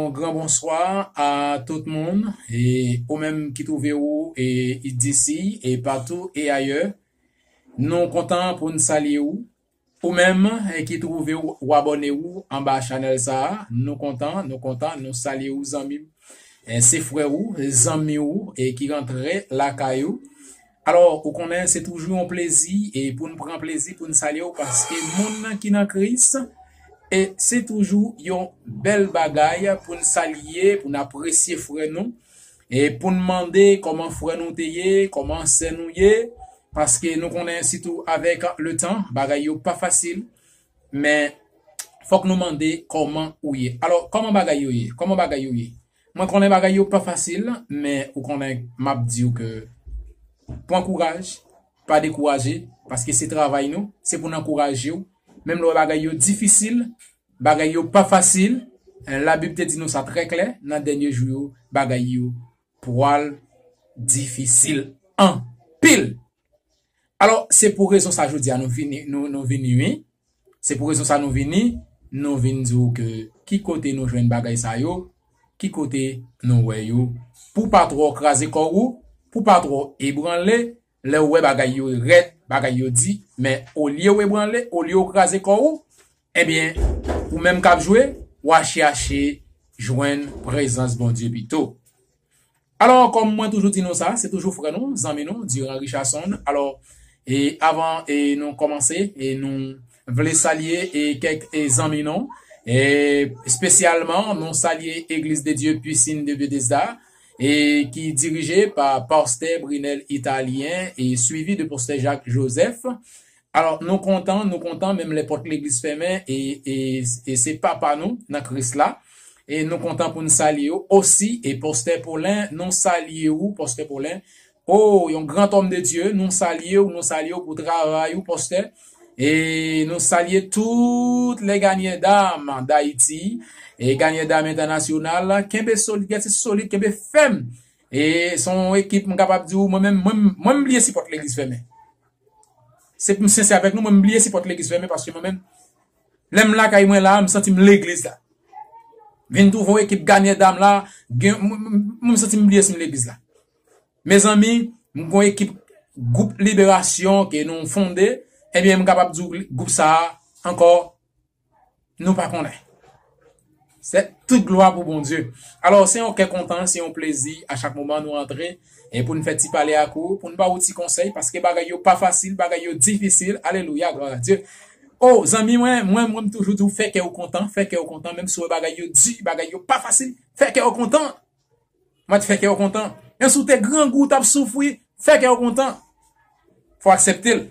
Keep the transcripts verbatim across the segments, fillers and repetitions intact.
Yon gran bonswa a tout moun, e ou menm ki twouve ou e disi e patou e ayè. Nou kontan pou n salye ou. Ou menm, e ki twouve ou, ou abòne ou anba chanèl sa a, nou kontan, nou kontan, nou salye ou zanmi m. E se frè ou, zanmi ou, e ki rantre lakay ou. Alò, ou konnen se toujou yon plezi, e pou n pran plezi, pou n salye w, paske moun nan ki nan Kris, e se toujou yon bèl bagay pou n salye, pou n apresye frè nou, e pou n mande kòman frè nou te ye, kòman sè nou ye, paske nou konnen sitou avèk letan, bagay yo pa fasil, men fòk nou mande kòman ou ye. Alò, kòman bagay yo ye? Kòman bagay yo ye? Mwen konnen bagay yo pa fasil, men ou konnen m ap di w ke pran kouraj, pa dekouraje, paske se travay nou, se pou n ankouraje w. Menm lè w wè bagay yo difisil, bagay yo pa fasil, Labib te di nou sa trè klè, nan dènye jou yo, bagay yo pwal difisil anpil. Alò, se pou rezon sa jodi a nou vini, nou, nou vini, wi. Se pou rezon sa nou vini, nou vin di w ke ki kote nou jwenn bagay sa yo, ki kote nou wè yo. Pou pa twò kraze kò ou, pou pa twò ebranle, lè w wè bagay yo rèd, bagay yo di, men olye w ebranle, olye w kraze kò ou, ebyen, ou menm k ap jwe, w a chache jwenn prezans Bondye pito. Alò, kòm mwen toujou di nou sa, se toujou frè nou, zanmi nou, Durand Richardson. Alò, e avan e nou kòmanse, e nou vle salye e kèk e zanmi nou, e espesyalman nou salye Église de Dieu Piscine de Bethesda, e ki dirije pa pastè Brinel Italien e swivi de pastè Jacques Joseph. Alò, nou kontan, nou kontan, menm lè pòt legliz fèmen, e, e, e se papa nou nan Kris la. E nou kontan pou n salye w osi, e pastè Paulin, nou salye w, pastè Paulin. O, yon gran òm de Dye, nou salye w, nou salye w pou travay ou, pastè. E nou salye tout les gagnants d'âme d'Haïti, e gagnants d'âme entènasyonal, kenbe solid, rete solid, kenbe fèm. E se yon ekip, m kapab di w, mwen menm, mwen, mwen m bliye si pòt legliz fèmen. Se pou m sensè avèk nou, mwen m bliye si pòt legliz fèmen, paske mwen menm, lè m lakay mwen la, m santi m legliz la. Vin twouve yon ekip gagnant d'âme la, gen, m, m, m, m santi m bliye si m legliz la. Mezanmi, m gon ekip gwoup liberasyon ke nou fonde, ebyen, m kapab di w gwoup sa a ankò, nou pa konnen. Se tout glwa pou Bondye. Alò, se yon kè kontan, se yon plezi a chak moman nou antre, e pou n fè ti pale ak ou, pou n ba ou ti konsèy, paske bagay yo pa fasil, bagay yo difisil. Alelouya, glwa a Dye. O, zanmi mwen, mwen, mwen, m toujou di w, fè kè w kontan, fè kè w kontan, menm si w wè bagay yo di, bagay yo pa fasil, fè kè w kontan. Mwen t fè kè w kontan. Menm si w te grangou, w t ap soufri, fè kè w kontan. Fò w aksepte l.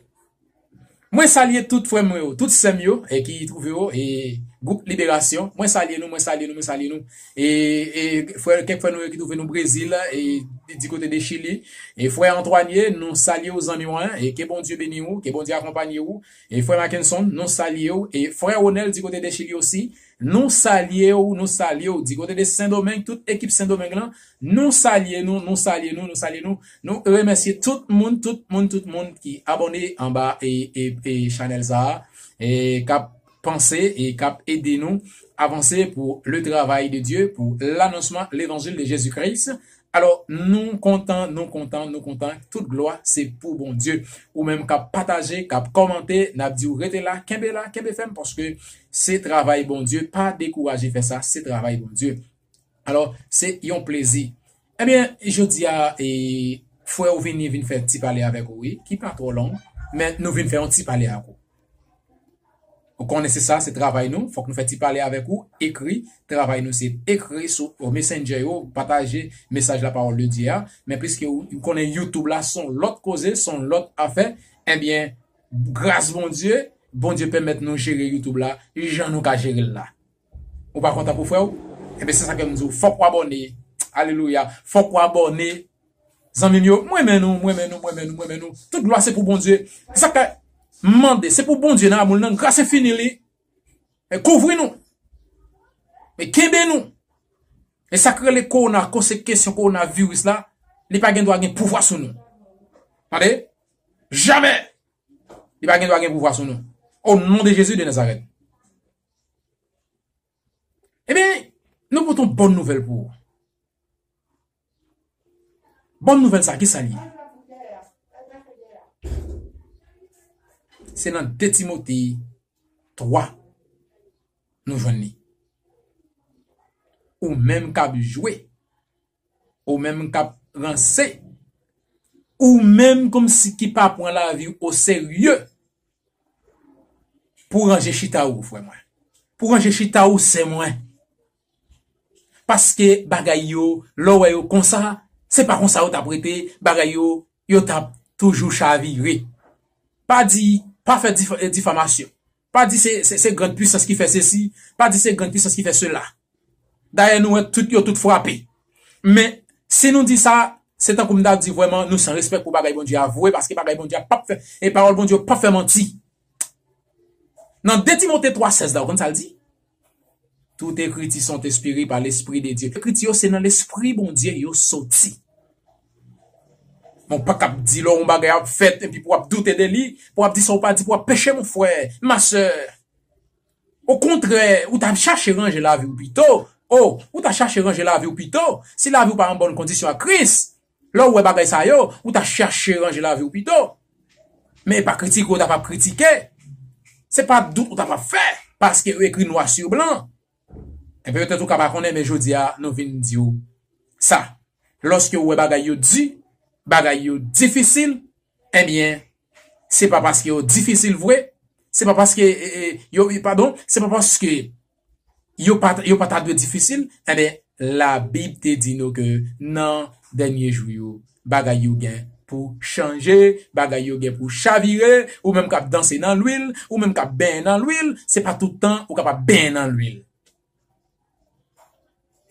Mwen salye tout frè mwen yo, tout sè m yo, e ki twouve yo, e gwoup Liberasyon. Mwen salye nou, mwen salye nou, mwen salye nou. E, e frè, kèk frè nou yo ki twouve nou Brezil, e di kote de Chili. E frè Antoine, nou salye w zanmi mwen, e ke Bondye beni w, ke Bondye akonpanye w. E frè Mackenson, nou salye w. E frè Ronel di kote de Chili osi, nou salye w, nou salye w. Di kote de Sendomeng, tout ekip Sendomeng lan, nou salye nou, nou salye nou, nou salye nou. Nou remèsye tout moun, tout moun, tout moun ki abòne anba e, e, e chanèl sa a, e k ap panse e k ap ede nou avanse pour le travail de Dieu, pour l'annoncement l'évangile de Jésus-Christ. Alò, nou kontan, nou kontan, nou kontan. Tout glwa se pou Bondye. Ou menm k ap pataje, k ap kòmante, n ap di w rete la, kenbe la, kenbe fèm, paske se travay Bondye. Pa dekouraje fè sa, se travay Bondye. Alò, se yon plezi. Ebyen, jodi a, e, frè ou vini, vin fè ti pale avèk ou, wi, ki pa twò long, men nou vin fè yon ti pale ak ou. Ou konnen se sa, se travay nou. Fòk nou fè ti pale avèk ou, ekri. Travay nou se ekri sou Messenger yo, pataje mesaj la pawòl de Dye a. Men pliske ou, ou konnen YouTube la, se yon lòt koze, se yon lòt afè. Ebyen, gras Bondye, Bondye pèmèt nou jere YouTube la, jan nou ka jere l la. Ou pa kontan pou frè w? Ebyen, se sa ke m di w, fòk w abòne. Alelouya. Fòk w abòne. Zanmi m yo, m renmen nou, m renmen nou, m renmen nou, m renmen nou. Tout glwa se pou Bondye. Se sa k fè m mande, se pou Bondye nan amou l nan, gras enfini li, e kouvri nou. E kenbe nou. E sa k rele kowona, konsèkesyon kowonaviris la, li pa gen dwa gen pouvwa sou nou. Tande? Jamè! Li pa gen dwa gen pouvwa sou nou. O non de Jezi de Nazarèt. Ebyen, Nou pote yon bòn nouvèl pou ou. Bòn nouvèl sa, ki sa l ye? Se nan de Timote twa nou jwenn li. Ou menm k ap jwe, ou menm k ap ranse, ou menm kòmsi ki pa pran lavi w oserye, pou ranje chita ou, frè mwen. Pou ranje chita ou, sè mwen. Paske bagay yo, lè w wè yo konsa, se pa konsa yo t ap rete, bagay yo, yo t ap toujou chavire. Pa di, pa fè dif-, difamasyon. Pa di se, se, se grande puissance ki fè sesi, pa di se grande puissance ki fè sela. Dayè, nou wè tout yo tout frape. Men, si nou di sa, se tankou m ta di vrèman, nou san respè pou bagay Bondye a vre, paske bagay Bondye a p ap fè, e pawòl Bondye yo p ap fè manti. Nan de Timote twa sèz la, ou konn sa l di? Tout écriture sont inspirées par l'Esprit de Dieu. Ekriti yo se nan Lespri Bondye yo soti. Bon, pa k ap di lè yon bagay ap fèt, epi pou w ap doute de li, pou w ap di sa ou pa di, pou w ap peche, mon frè, ma sè. Okontrè, ou ta chache ranje lavi w pito. O, ou ta chache ranje lavi w pito. Si lavi w pa an bòn kondisyon ak Kris, lè w wè bagay sa yo, ou ta chache ranje lavi w pito. Men e pa kritike ou ta p ap kritike. Se pa dout ou ta p ap fè, paske yo ekri nwa si blan. E petèt ou ka pa konnen, men jodi a, nou vin di w sa. Lòske w wè bagay yo di, bagay yo difisil, ebyen, se pa paske yo difisil vre, se pa paske, e, e, yo, padon, se pa paske yo pa, yo pa ta dwe difisil, ebyen, Labib te di nou ke nan dènye jou yo, bagay yo gen pou chanje, bagay yo gen pou chavire, ou menm k ap danse nan lwil, ou menm k ap benyen nan lwil, se pa tout tan ou kapab benyen nan lwil.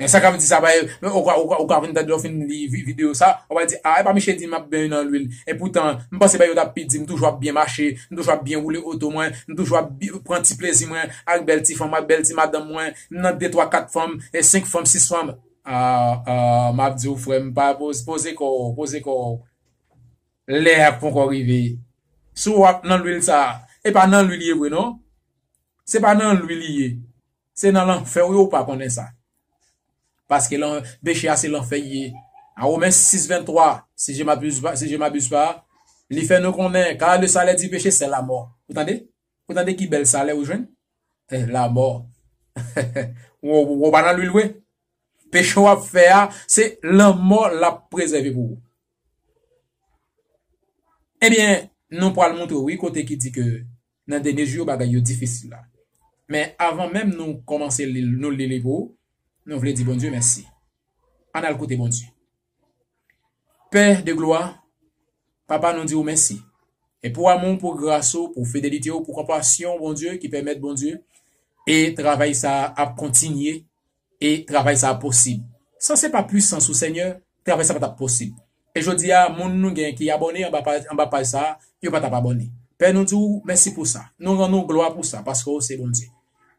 E sa k ap di sa, ba, ou ka, ou ka, ou ka vin tande lè w fin li vi-, videyo sa, ou va di, a, e pa misye di m ap benyen nan lwil. E poutan, m panse ba yo t ap pi di m toujou ap byen mache, m toujou ap byen woule oto mwen, m toujou ap bi-, pran ti plezi mwen ak bèl ti fanm, ak bèl ti madanm mwen, m nan de, twa, kat fanm, e senk fanm, sis fanm. A, a, m ap di w, frè m, pa poz-, poze kò w, poze kò w. Lè a poko rive. Si w ap nan lwil sa, e pa nan lwil ye vre non. Se pa nan lwil li ye. Se nan lanfè w ye, ou pa konnen sa. Paske lan-, peche a se lanfè l ye. An Women sis venntwa, si je m'abuse pas, si je m'abuse pas, li fè nou konnen, car le salaire du péché, c'est la mort. Ou tande? Ou tande ki bèl salè ou jwenn? Eh, lamò. Ou, ou, ou pa nan lwil vre. Peche w ap fè a, se lanmò l ap prezève pou ou. Ebyen, nou pral montre w, wi, kote ki di ke nan dènye jou yo, bagay yo difisil la. Men avan menm nou kòmanse li l, nou li li pou ou, nou vle di Bondye mèsi. Ann al koute Bondye. Pè de glwa, Papa, nou di w mèsi. E pou amou w, pou gras ou, pou fidelite w, pou konpasyon w, Bondye, ki pèmèt, Bondye, e travay sa a ap kontinye, e travay sa a posib. San se pa pwisans ou, Senyè, travay sa pa t ap posib. E jodi a, moun nou gen ki abòne anba paj, anba paj sa a, yo pa t ap abòne. Pè, nou di w mèsi pou sa. Nou rann ou glwa pou sa, paske w se Bondye.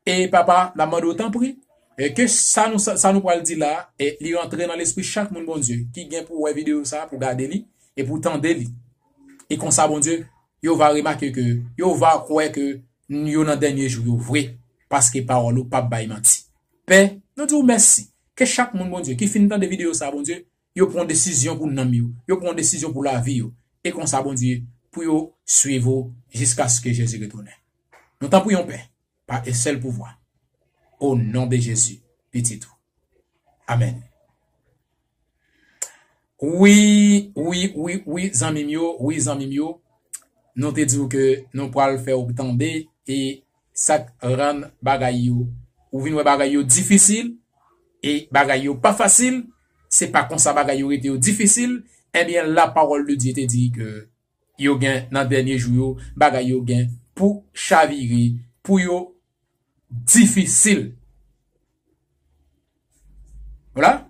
E Papa, n ap mande w tanpri, e ke sa nou, sa, sa nou pral di la, e li rantre nan lespri chak moun, Bondye, ki gen pou wè videyo sa, pou gade li, e pou tande li. E konsa, Bondye, yo va remake ke, yo va kwè ke yo nan dènye jou yo vre, paske pawòl ou p ap bay manti. Pè, nou di w mèsi. Ke chak moun, Bondye, ki fin tande videyo sa, Bondye, yo pran desizyon pou nanm yo, yo pran desizyon pou lavi yo. E konsa, Bondye, pou yo swiv ou jiskaske Jezi retounen. Nou tanpri w, Pè, pa e sèl pouvwa. O non de Jezi, Pitit ou. Amèn. Wi, wi, wi, wi, zanmi m yo, wi, zanmi m yo. Nou te di w ke nou pral fè w tande e sa k rann bagay yo. Ou vin wè bagay yo difisil e bagay yo pa fasil. Se pa konsa bagay yo rete yo difisil. Ebyen, la parole de Dieu te di ke yo gen nan dènye jou yo, bagay yo gen pou chavire, pou yo difisil. Vwala.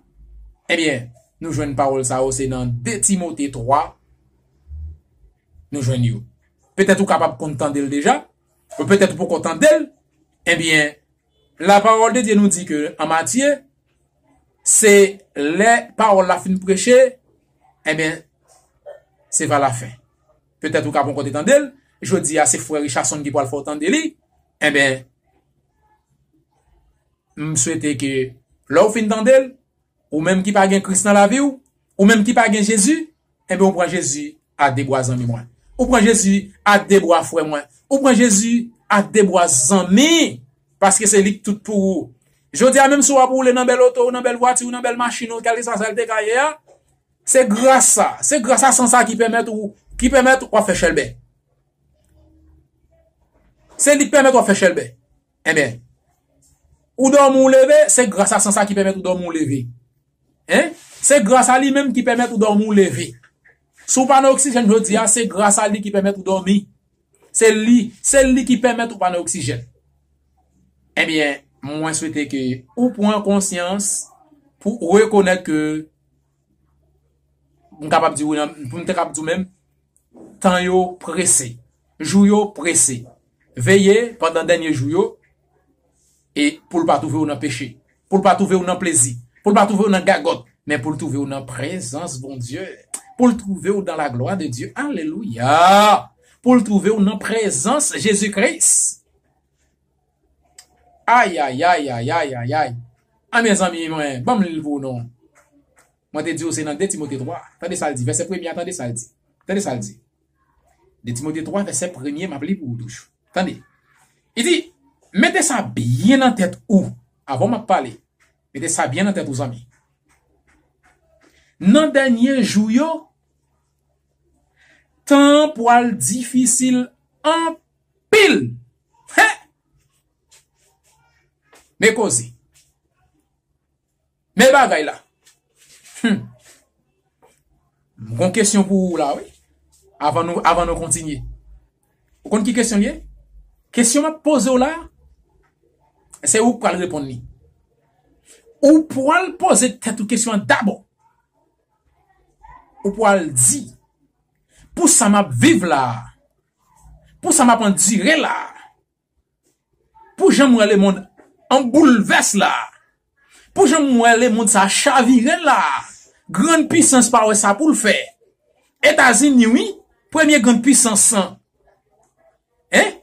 Ebyen, nou jwenn pawòl sa yo, se nan de Timote twa, nou jwenn yo. Petèt ou kapab konn tande l deja, ou petèt ou poko tande l. Ebyen, la parole de Dieu nou di ke an Matye, se lè pawòl la fin preche, ebyen, se va la fen. Petèt ou ka poko te tande l, jodi a se frè Richardson ki pral fè w tande li, ebyen, m swete ke Lè w fin tande l, ou menm ki pa gen Kris nan lavi w, ou menm ki pa gen Jezi, enben, ou pran Jezi a de bra, zanmi mwen. Ou pran Jezi a de bra, frè mwen. Ou pran Jezi a de bra, zanmi. Paske se li k tout pou ou. Jodi a, menm si w ap woule nan bèl oto, ou nan bèl vwati, ou nan bèl machin, ou kèlkeswa sa l te ka ye a, se gras sa. Se gras a san sa ki pèmèt ou, ki pèmèt w ap fè chèlbè. Se li k pèmèt w ap fè chèlbè. Enben, ou dòmi, ou leve, se gras a san sa ki pèmèt ou dòmi, ou leve. Hein? Se gras a li menm ki pèmèt ou dòmi, ou leve. Si w pa nan oksijèn jodi a, se gras a li ki pèmèt ou dòmi. Se li, se li ki pèmèt ou pa nan oksijèn. Ebyen, mwen swete ke ou pran konsyans pou rekonèt ke, m kapab di w nan, pou m te kapab di w menm, tan yo prese, jou yo prese. Veye pandan dènye jou yo, e pou l pa twouve w nan peche, pou l pa twouve w nan plezi, pou l pa twouve w nan gagòt, men pou l twouve w nan prezans Bondye, pou l twouve w dans la gloire de Dieu. Alelouya! Pou l twouve w nan prezans Jezi Kris. Ay, ay, ay, ay, ay, ay, ay. A, mezanmi mwen, ban m li l pou nou. Mwen te di w se nan de Timote twa. Tande sa l di, vèsè premye a, tande sa l di. Tande sa l di. De Timote twa, vèsè premye, m ap li pou ou toujou. Tande. Li di, mete sa byen nan tèt ou. Avan m ap pale, mete sa byen nan tèt ou, zanmi. Nan dènye jou yo, tan an pral difisil anpil. Hen! Men koze. Men bagay la. Hmm. M gon kesyon pou ou la, wi. Avan nou, avan nou kontinye. Ou konn ki kesyon l ye? Kesyon m ap poze w la, se ou k pral reponn li. Ou pral poze tèt ou kesyon an dabò. Ou pral di, pou sa m ap viv la, pou sa m ap andire la, pou jan m wè lemonn an boulvès la, pou jan m wè lemonn sa chavire la, grann pisans pa wè sa pou l fè. Etazini, wi, premye grann pisans lan. Hein?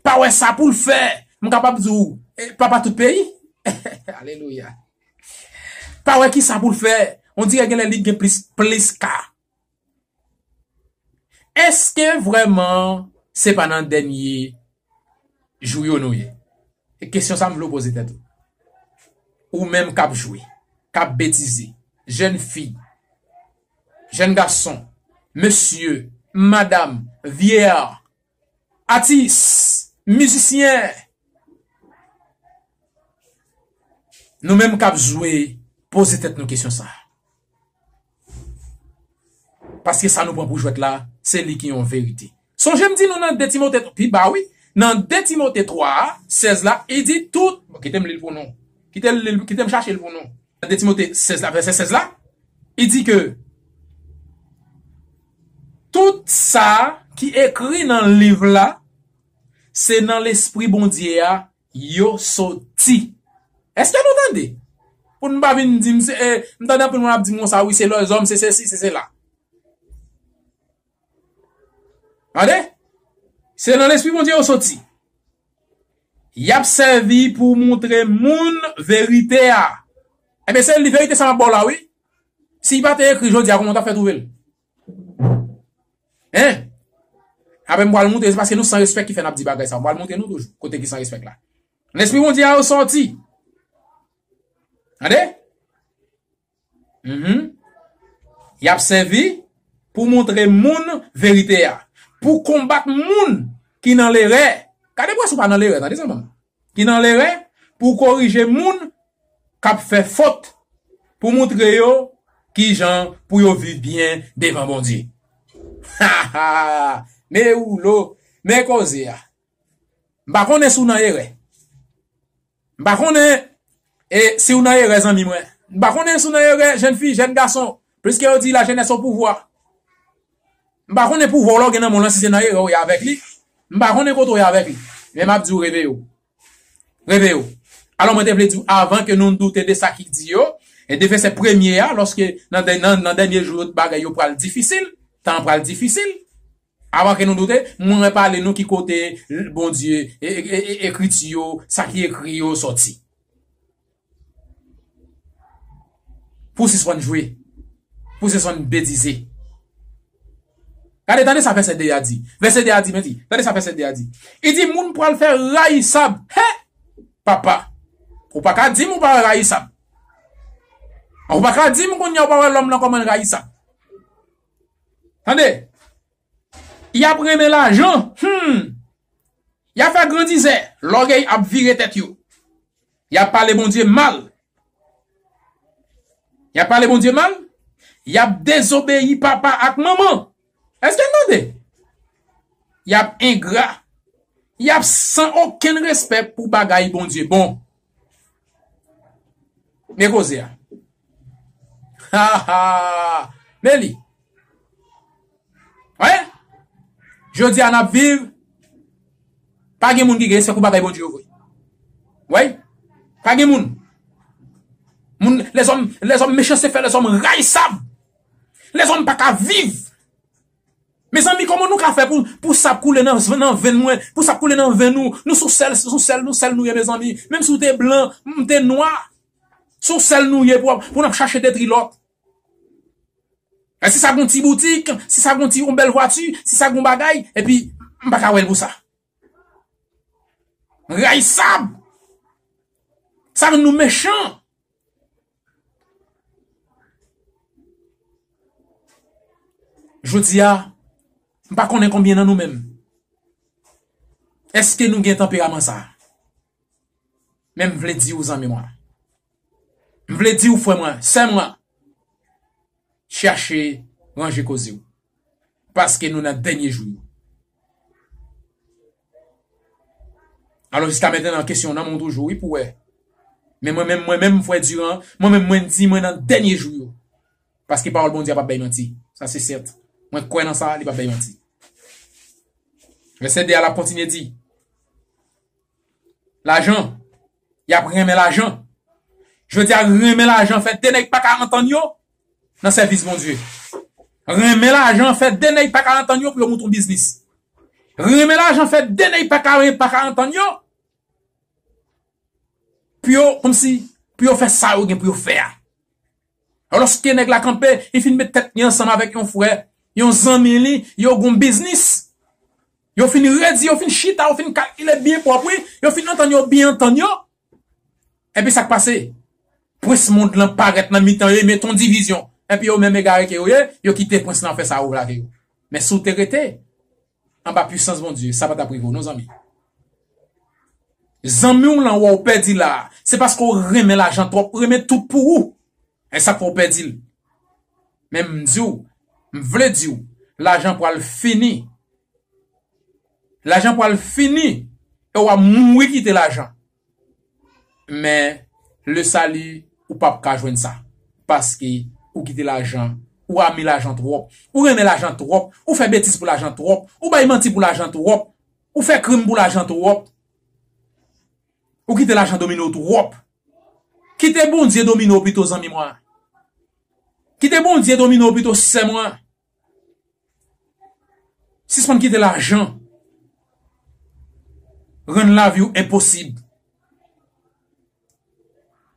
Pa wè sa pou l fè. M kapab di w, eh, papa tout peyi. Alelouya. Pa wè ki sa pou l fè. On dirè genlè li gen plis, plis ka. Èske vrèman se pa nan dènye jou yo nou ye? E kesyon sa m vle w poze tèt ou. Ou menm k ap jwe, k ap betize, jèn fi, jèn gason, mesye, madanm, vyè, atis, mizisyen, nou menm k ap jwe, poze tèt nou kesyon sa a. Paske sa nou pran pou jwèt la, se li ki yon verite. Sonje m di nou nan de Timote, pi ba wi, nan de Timote twa, sèz la, li di tout, bon, kite m li l pou nou. Kite l li l, kite m chache l pou nou. Nan de Timote sèz la, vèsè sèz la, li di ke tout sa ki ekri nan liv la, se nan Lespri Bondye a yo soti. Èske nou tande? Pou n pa vin di m, se, eh, m tande anpil moun ap di m konsa, wi, se lèzòm, se sesi, se sela. Tande? Se nan Lespri Bondye yo soti. Y ap sèvi pou montre moun verite a. Ebyen, se li verite sa m ap ba w la, wi. Si l pa te ekri jodi a, kòman w t ap fè twouve l? Hein? Apre m pral montre, se paske nou san respè ki fè n ap di bagay sa. M pral montre nou toujou kote ki san respè la. Lespri Bondye a yo sòti. Tande? Mhm. Y ap sèvi pou montre moun verite a, pou konbat moun ki nan lerè. Gade pou wè si w pa nan lerè, tande zanmi m. Ki nan lerè, pou korije moun k ap fè fot, pou montre yo kijan pou yo viv byen devan Bondye. Ha, ha! Men woulo, men koze a. M pa konnen si w nan erè. M pa konnen, e, si w nan erè, zanmi mwen. M pa konnen si w nan erè, jèn fi, jèn gason. Pliske yo di la jeunesse au pouvoir. M pa konnen pouvwa w la w gen nan men w lan, si se nan erè w ye avèk li. M pa konnen kote w ye avèk li. Men m ap di w, reveye w. Reveye w. Alò, mwen te vle di w, avan ke nou doute de sa ki di yo, e de vèsè premye a, lòske nan dè-, nan, nan dènye jou yo, bagay yo pral difisil, tan an pral difisil, avan ke nou doute, mwen pale nou ki kote Bondye, e, e, e, e, ekriti yo, sa ki ekri yo sòti. pou w sispann jwe, pou w sispann betize. Gade, tande sa vèsè de a di. Vèsè de a di, men di, tande sa vèsè de a di. Li di, moun pral fè rayisab. Hè! Papa, ou pa ka di m ou pa rayisab. Ou pa ka di m kounye a ou pa wè lòm nan kòman l rayisab. Tande, y ap renmen lajan. Hmm. Y ap fè grandizè. Lògèy ap vire tèt yo. Y ap pale Bondye mal. Y ap pale Bondye mal. Y ap dezobeyi papa ak manman. Èske n tande? Y ap engra. Y ap san okenn respè pou bagay Bondye bon. Men koze a. Ha, ha. Men li. Wè? Jodi a n ap viv. Pa gen moun ki gen respè pou bagay Bondye yo vre. Wè? Pa gen moun. Moun, lèzòm, lèzòm mechanste fè lèzòm rayisab. Lèzòm pa ka viv. Mezanmi, kòman nou ka fè pou, pou sa ap koule nan, nan venn mwen, pou sa ap koule nan venn nou, nou sou sèl, sou sèl, nou sèl nou ye, mezanmi. Menm si w te blan, m te nwa, sou sèl nou ye pou, pou n ap chache detri lòt. E si sa gon ti boutik, si sa gon ti, yon bèl vwati, si sa gon bagay, epi m pa ka wè l pou sa. Rayisab! Sa rann nou mechan. Jodi a, m pa konnen konbyen nan nou menm. Èske nou gen tanperaman sa a? Men m vle di w, zanmi mwen. M vle di w, frè mwen, sè mwen, chache ranje koze w. Paske nou nan dènye jou yo. Alò, jiska mentnan, kesyon nan men w toujou, wi, pou wè. Men mwen menm, mwen menm, frè Durand, mwen menm, mwen di, mwen nan dènye jou yo. Paske pawòl Bondye a p ap bay manti. Sa se sèt. Mwen kwè nan sa, li p ap bay manti. Vèsè de a, l ap kontinye di, lajan, y ap renmen lajan. Jodi a, renmen lajan fè de nèg pa ka antann yo nan sèvis Bondye. Renmen lajan fè de nèg pa ka antann yo pou yo monte yon biznis. Renmen lajan fè de nèg pa ka, pa ka antann yo pou yo, kòmsi, pou yo fè sa yo gen pou yo fè a. Alòske nèg la kanpe, li fin met tèt li ansanm avèk yon frè, yon zanmi li, yo gon biznis. Yo fin redi, yo fin chita, yo fin kalkile byen pwòp, wi. Yo fin antann yo byen antann yo. Epi sa k pase? Prens mond lan parèt nan mitan yo, e met yon divizyon. Epi yo menm egare ke yo ye, yo kite prens lan fè sa yo vle avè yo. Men si w te rete anba pwisans Bondye, sa pa t ap rive w, non, zanmi. Zanmi w lan wè w pèdi la, se paske w renmen lajan twòp, ou renmen tout pou ou. E sa k fè w pèdi l. Men m di w, m vle di w, lajan pral fini. Lajan pral fini, e w ap mouri kite lajan. Men, le sali, ou p ap ka jwenn sa. Paske ou kite lajan, ou ami lajan twòp, ou renmen lajan twòp, ou fè betiz pou lajan twòp, ou bay manti pou lajan twòp, ou fè krim pou lajan twòp. Ou kite lajan domine w twòp. Kite Bondye domine w pito, zanmi mwen. Kite Bondye domine w pito, sè mwen. Sispann kite lajan rann lavi w enposib.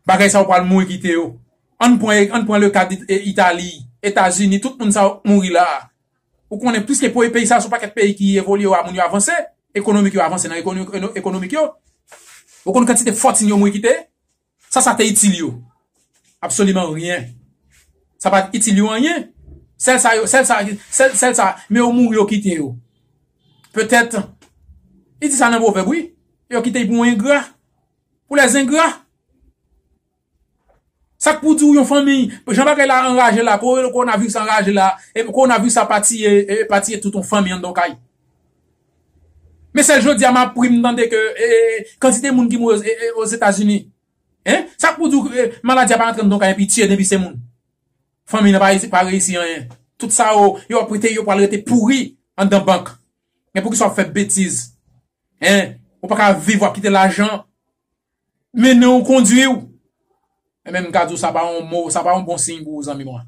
Bagay sa yo pral mouri kite yo. Ann pran, ann pran le ka de, e, Itali, Etazini, tout moun sa yo mouri la. Ou konnen, pliske peyi, peyi sa, se yon pakèt peyi ki evolye, yo, moun yo avanse, ekonomik yo avanse nan ekonomi, ekonomik yo. Ou konn kantite fòtin yo mouri kite? Sa, sa te itil yo? Absoliman ryen. Sa pa t itil yo anyen. Sèl sa yo, sèl sa, sèl, sèl sa, men yo mouri, yo kite yo. Petèt, li di sa nan pwovèb, wi. Yo kite l pou yon engra. Pou lèzengra. Sa k pou di w yon fanmi, jan bagay la anraje la, ko-, kowonaviris anraje la, e kowonaviris la pa tiye, e pa tiye tout yon fanmi anndan yon kay. Men sèl jodi a m ap ri, m tande ke, e, e, kantite moun ki mouri, e, e, Ozetazini. Hein? Sa k pou di w, e, maladi a pa rantre anndan yon kay epi tiye nenplis moun. Fanmi nan pa reyisi, pa reyisi anyen. Tout sa yo, yo ap rete, yo pral rete pouri anndan bank. Men poukisa w ap fè betiz? Hein? Ou pa ka viv, w ap kite lajan mennen w, kondwi w. Enben, m ka di w sa pa yon mo, sa pa yon bon siy pou ou, zanmi mwen.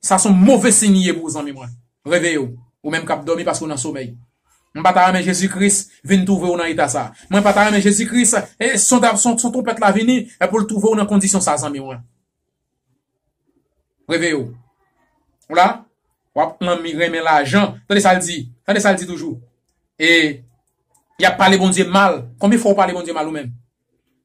Sa se yon move siy li ye pou ou, zanmi mwen. Reveye w. Ou menm k ap dòmi paske w nan somèy. M pa ta renmen Jezi Kris vin twouve w nan eta sa. Mwen pa ta renmen Jezi Kris, e, son, son, son twonpèt la vini, e pou l twouve w nan kondisyon sa, zanmi mwen. Reveye w. Ou la? W ap lanmi renmen lajan. Tande sa l di. Tande sa l di toujou. E y ap pale Bondye mal. Konbyen fwa w pale Bondye mal ou menm?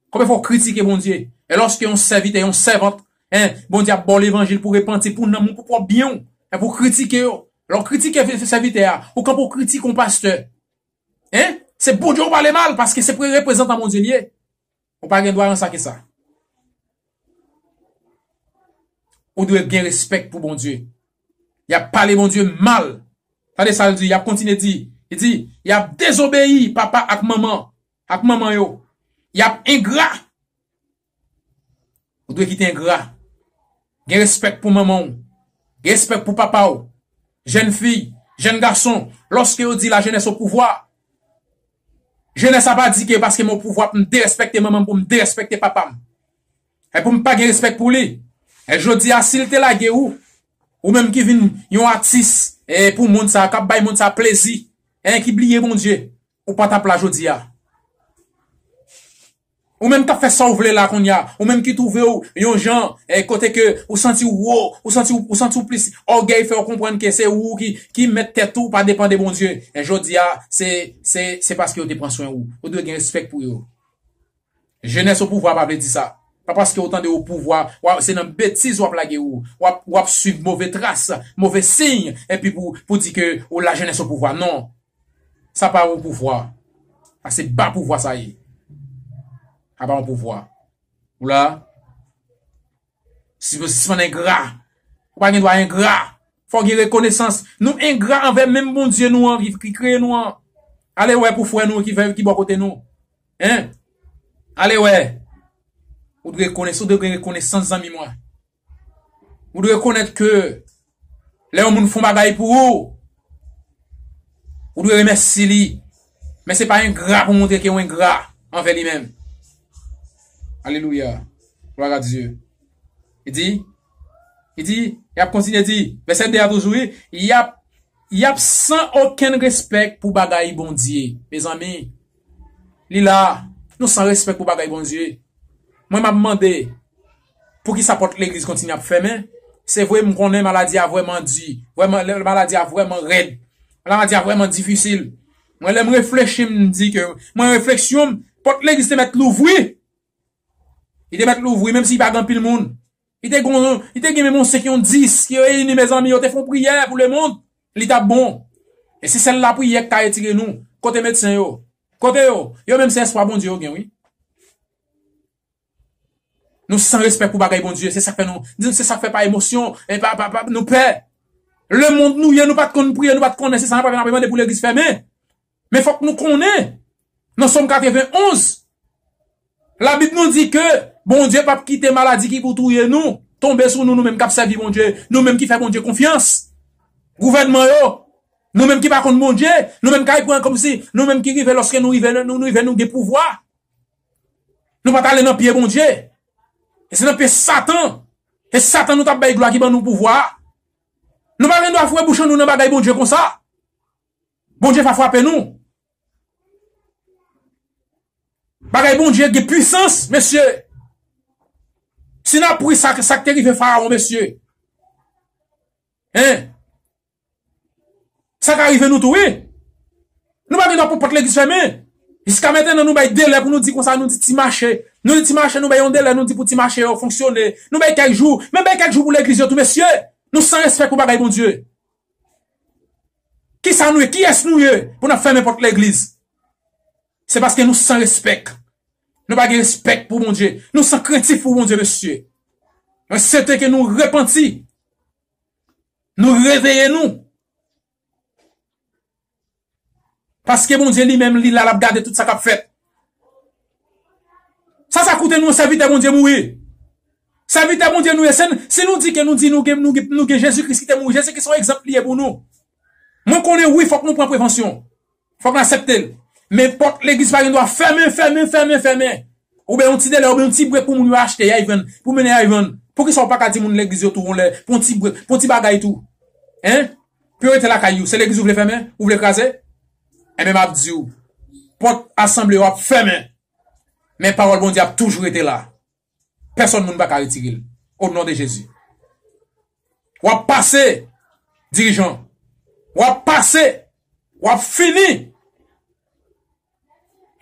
Konbyen fwa w kritike Bondye? E lòske yon sèvitè, yon sèvant, en, Bondye ap ba w levanjil pou repanti, pou nanm ou, pou pwòp byen w, en, pou kritike yo. Lè w kritike sèvitè a, ou kanpe w kritike yon pastè. En? Se Bondye w pale mal, paske se pre-, reprezantan Bondye l ye. Ou pa gen dwa ranse sa. Ou dwe gen respè pou Bondye. Y ap pale Bondye mal. Tande sa l di, y ap kontinye di. Li di, y ap dezobeyi papa ak manman, ak manman yo. Y ap engra. Ou dwe kite engra. Gen respè pou manman w. Gen respè pou papa w. Jèn fi, jèn gason, lòske yo di la jeunesse au pouvoir, jeunesse a pa di ke paske m o pouvwa pou m derespèkte manman m, pou m derespèkte papa m. E pou m pa gen respè pou li. E jodi a, si l te lage ou, ou menm ki vin yon atis, e pou mond sa, k ap bay mond sa plezi, e ki bliye Bondye, ou pa t ap la jodi a. Ou menm k ap fè sa w vle la kounye a, ou menm ki twouve w yon jan, e kote ke ou santi w wo, ou santi w, ou santi w plis ògèy fè w konprann ke se ou ki, ki mèt tèt ou, pa depann de Bondye. E jodi a, se, se, se paske yo te pran swen ou. Ou dwe gen respè pou yo. Jeunesse au pouvoir pa vle di sa. Pa paske ou tande au pouvoir, w ap, se nan betiz w ap lage ou. W ap, w ap swiv move tras, move siy, epi pou, pou di ke ou la jeunesse au pouvoir. Non. Sa pa yon pouvwa. Sa se ba pouvwa sa ye. Sa pa yon pouvwa. Ou la? Si, sispann engra. Ou pa gen dwa engra. Fò w gen rekonesans. Nou engra anvè menm Bondye nou an ki, ki kreye nou an. Ale wè pou frè nou ki fè, ki bò kote nou. Hein? Ale wè. Ou dwe rekones-, ou dwe gen rekonesans, zanmi mwen. Ou dwe rekonèt ke lè yon moun fè yon bagay pou ou, ou dwe remèsye li. Men se pa engra pou montre ke w engra anvè li menm. Alelouya. Glwa a Dye. Li di, li di, y ap kontinye di, vèsè de a toujou, wi, y ap, y ap san okenn respè pou bagay Bondye. Mezanmi, li la, nou san respè pou bagay Bondye. Mwen, m ap mande, poukisa pòt legliz kontinye ap fèmen? Se vre, m konnen maladi a vrèman di, vrèman, maladi a vrèman rèd. Maladi a vrèman difisil. Mwen, lè m reflechi, m di ke, mwen, refleksyon m, pòt legliz te mèt louvri. Li te mèt louvri, menm si li pa gen anpil moun. Li te gon, li te gen menm yon senk, yon dis ki reyini, mezanmi, yo te fè yon priyè pou lemonn. Li t ap bon. E se sèl lapriyè k ka retire nou. Kote medsen yo? Kote yo? Yo menm se espwa Bondye yo gen, wi. Nou san respè pou bagay Bondye. Se sa k fè nou, se sa k fè pa emosyon, e pa, pa, pa, nou pè. Lemonn nou ye, nou pa t konn priye, nou pa t konnen, se sa n ap, n ap mande pou legliz fèmen. Men fòk nou konnen, nan Sòm katrevenn onz, Labib nou di ke Bondye p ap kite maladi ki pou touye nou tonbe sou nou, nou menm k ap sèvi Bondye, nou menm ki fè Bondye konfyans. Gouvènman yo, nou menm ki pa konn Bondye, nou menm k ap pran kòmsi, nou menm ki rive, lòske nou rive, nou, nou rive, nou gen pouvwa. Nou pa t ale nan pye Bondye. E se nan pye Satan. E Satan nou t ap bay glwa ki ban nou pouvwa. Nou pa gen dwa foure bouch an nou nan bagay Bondye konsa. Bondye va frape nou. Bagay Bondye gen pwisans, mesye. Si n ap pri sa, sa k te rive Farawon, mesye. Hein? Sa ka rive nou tou, wi. Nou pa gen dwa pou pòt legliz fèmen. Jiska mentnan, nou bay delè pou nou di konsa, nou di ti mache. Nou di ti mache, nou bay yon delè, nou di pou ti mache yo fonksyone. Nou bay kèk jou, men bay kèk jou pou legliz yo tou, mesye. Nou san respè pou bagay Bondye. Kisa nou ye? Kiyès nou ye pou n ap fèmen pòt legliz? Se paske nou san respè. Nou pa gen respè pou Bondye. Nou san krentif pou Bondye, mesye. Mwen swete ke nou repanti. Nou reveye nou. Paske Bondye li menm, li la, l ap gade tout sa k ap fèt. Sa, sa koute nou, sèvitè Bondye mouri. Sèvitè Bondye nou ye, se, si nou di ke nou di nou gen, nou gen, nou gen Jezi Kris ki te mouri, Jezi Kris se yon egzanp li ye pou nou. Mwen konnen, wi, fòk nou pran prevansyon. Fòk n aksepte l. Men pòt legliz pa gen dwa fèmen, fèmen, fèmen, fèmen. Oubyen yon ti delè, oubyen yon ti brek pou moun yo achte, y al vann, pou mennen y al vann. Poukisa w pa ka di moun legliz yo tou yon lè, pou yon ti brek, pou yon ti bagay tou? Hein? Pou yo rete lakay yo, se legliz ou vle fèmen? Ou vle kraze? Enben, m ap di w, pòt asanble yo ap fèmen. Men pawòl Bondye ap toujou rete la. Pèsòn moun pa ka retire l. O non de Jezi. W ap pase, dirijan. W ap pase. W ap fini.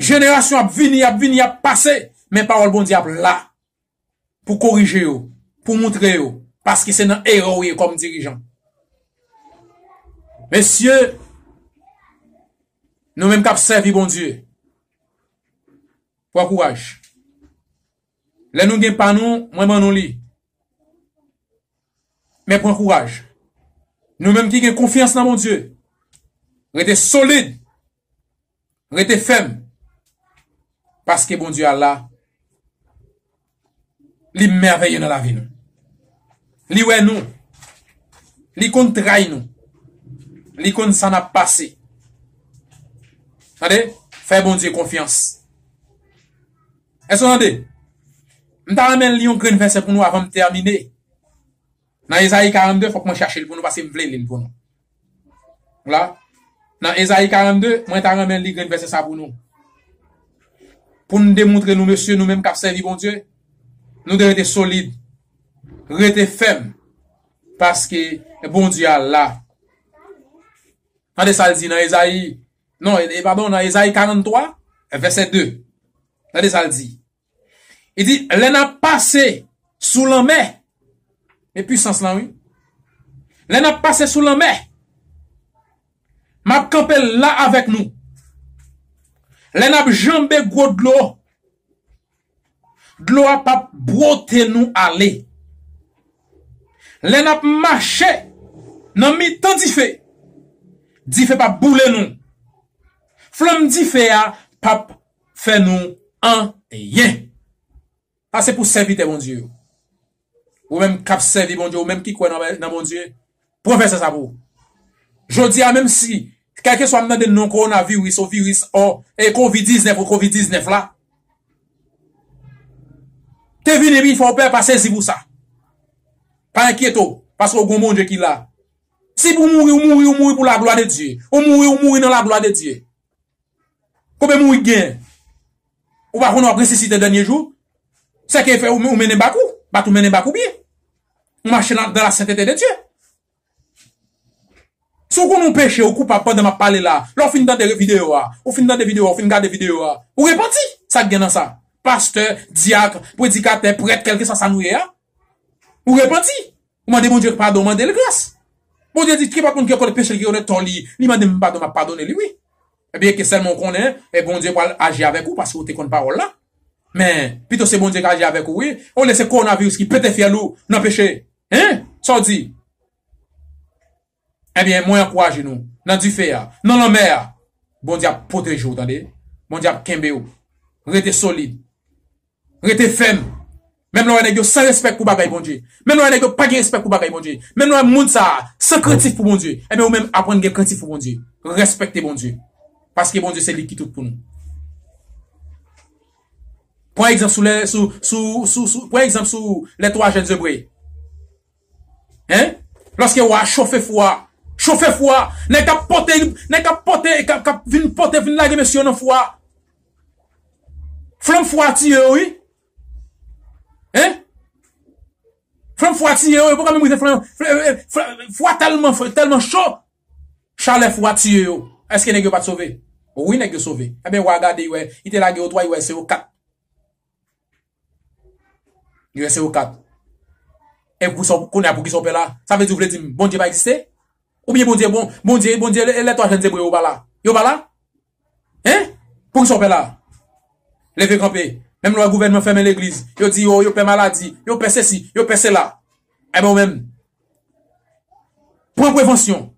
Jenerasyon ap vini, ap vini, ap pase. Men pawòl Bondye ap la pou korije yo, pou moutre yo. Paske se nan erè w ye kòm dirijan. Mesye, nou menm k ap sèvi Bondye, pran kouraj. Lè nou gen pa nou, mwen ban nou li. Men pran kouraj. Nou menm ki gen konfyans nan Bondye, rete solid, rete fèm. Paske Bondye a la, li mèveye nan lavi nou. Li wè nou. Li konn tray nou. Li konn sa n ap pase. Tande? Fè Bondye konfyans. Èske w tande? M ta renmen li yon grenn vèsè pou nou avan m tèmine. Nan Ezayi karannde, fòk mwen chache l pou nou, paske m vle li l pou nou. La, nan Ezayi karannde, mwen ta renmen li grenn vèsè sa pou nou. Pou n demontre nou, mesye, nou menm k ap sèvi Bondye, nou dwe rete solid, rete fèm, paske Bondye a la. Tande sa l di nan Ezayi, non, e, e, padon, nan Ezayi karannntwa, vèsè de. Tande sa l di. Li di, lè n ap pase sou lanmè, e pwisans lan, wi. Lè n ap pase sou lanmè, m ap kanpe la avèk nou. Lè n ap janbe gwo dlo, dlo a p ap bwote nou ale. Lè n ap mache nan mitan dife, dife p ap boule nou. Flanm dife a p ap fè nou anyen. Sa se pou sèvitè Bondye yo. Ou menm k ap sèvi Bondye, ou menm ki kwè nan, nan Bondye, pran vèsè sa pou ou. Jodi a, menm si, kèlkeswa m tande non kowonaviris, o viris, o, e kovid diznèf, o kovid diznèf la, te vini pi fò, ou pè, pa sezi pou sa. Pa enkyete w, paske w gon Bondye ki la. Si pou mouri, ou mouri, ou mouri pou laglwa de Dye. Ou mouri, ou mouri nan laglwa de Dye. Konbyen mouri k genyen? Ou pa konnen w ap resisite dènye jou? Sèke fè ou, ou mennen bak ou, bat ou mennen bak ou byen. Ou mache nan, dans la sainteté de Dieu. Si w konnen w peche, ou koupab pandan m ap pale la, lè w fin tande videyo a, ou fin tande videyo a, ou fin gade videyo a, ou repanti. Sa k gen nan sa? Pastè, dyak, predikatè, prèt, kèlkeswa sa nou ye a, ou repanti. Ou mande Bondye padon, mande l gras. Bondye di, kenpòt moun ki rekonèt peche l, ki rekonèt tò li, li mande m padon, m ap padone li, wi. Ebyen, ke sèlman w konnen, e Bondye pral aji avèk ou, paske w te konn pawòl la. Men, pito se Bondye k aji avèk ou, wi. Olye se kowonaviris ki pete fyèl ou nan peche. Hein? Sa w di? Ebyen, mwen ankouraje nou. Nan dife a, nan lanmè a, Bondye ap pwoteje w, tande? Bondye ap kenbe w. Rete solid. Rete fèm. Menm lè w wè nèg yo san respè pou bagay Bondye. Menm lè w wè nèg yo pa gen respè pou bagay Bondye. Menm lè w wè moun sa a san krentif pou Bondye. Ebyen, ou menm aprann gen krentif pou Bondye. Respekte Bondye. Paske Bondye se li ki tout pou nou. Pran egzanp sou lè, sou, sou, sou, sou, pran egzanp sou lè twa jèn zebre. Hein? Lòske wa chofe fou a, chofe fou a, nèg k ap pote, nèg k ap pote, k ap, k ap vin pote, vin lage mesye yo nan fou a. Flanm fou a tiye yo, wi. Hein? Flanm fou a tiye yo, yo poko menm rive flanm, flanm, flanm, fou a tèlman, tèlman cho. Chalè fou a tiye yo. Èske nèg yo pa t sove? Wi, nèg yo sove. Ebyen, wa gade, li wè, li te lage yo twa, li wè se yo kat. Li wè se yo kat. E pou sa, kounye a, poukisa w pè la? Sa vle di w vle di m Bondye pa egziste? Oubyen Bondye, bon, Bondye, Bondye, lè, lè twa jèn zebre yo pa la? Yo pa la? Hein? Poukisa w pè la? Leve kanpe. Menm lè w wè gouvènman fèmen legliz, yo di yo, yo pè maladi, yo pè sesi, yo pè sela. Ebyen, ou menm, pran prevansyon.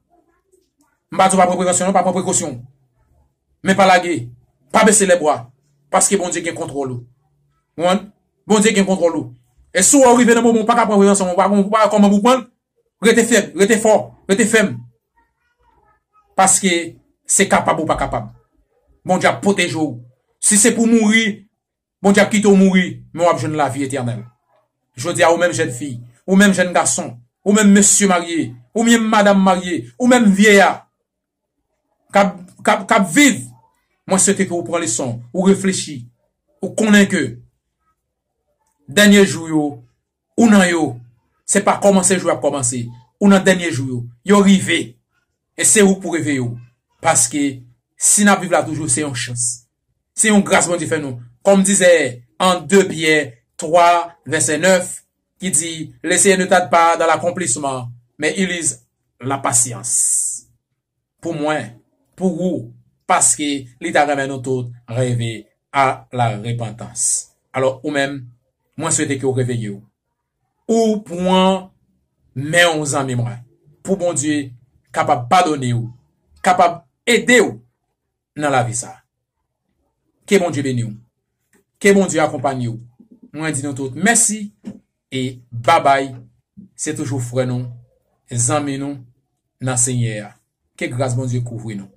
M pa di w pa pran prevansyon, non, pa pran prekosyon. Men pa lage. Pa bese lèbra. Paske Bondye gen kontwòl ou. Ou konprann? Bondye gen kontwòl ou. E si w rive nan moman ou pa ka pran prevansyon, ou pa, ou pa wè kòman pou pran l, rete fèb, rete fò, rete fèm. Paske se kapab ou pa kapab. Bondye ap pwoteje w. Si se pou mouri, Bondye ap kite w mouri, men w ap jwenn lavi etènèl. Jodi a, ou menm jèn fi, ou menm jèn gason, ou menm mesye marye, ou menm madanm marye, ou menm vye a, k ap, k ap, k ap viv, mwen swete ke ou pran leson, ou reflechi, ou konnen ke dènye jou yo, ou nan yo. Se pa kòmanse jou ap kòmanse. ou nan dènye jou yo. Yo rive. E se ou k pou reveye w. Paske si n ap viv la toujou, se yon chans. Se yon gras Bondye fè nou. Kòm dizè an de Pyè twa, vèsè nèf, ki di, Le Seigneur ne tarde pas dans l'accomplissement, mais il use la patience. Pou mwen, pou ou, paske li ta renmen nou tout reve a la repantans. Alò, ou menm, mwen swete ke w reveye w. Ou pran men w, zanmi mwen, pou Bondye kapab padone w, kapab ede w nan lavi sa. Ke Bondye beni w. Ke Bondye akonpanye w. Mwen di nou tout mèsi e babay. Se toujou frè nou, zanmi nou nan Senyè a. Ke gras Bondye kouvri nou.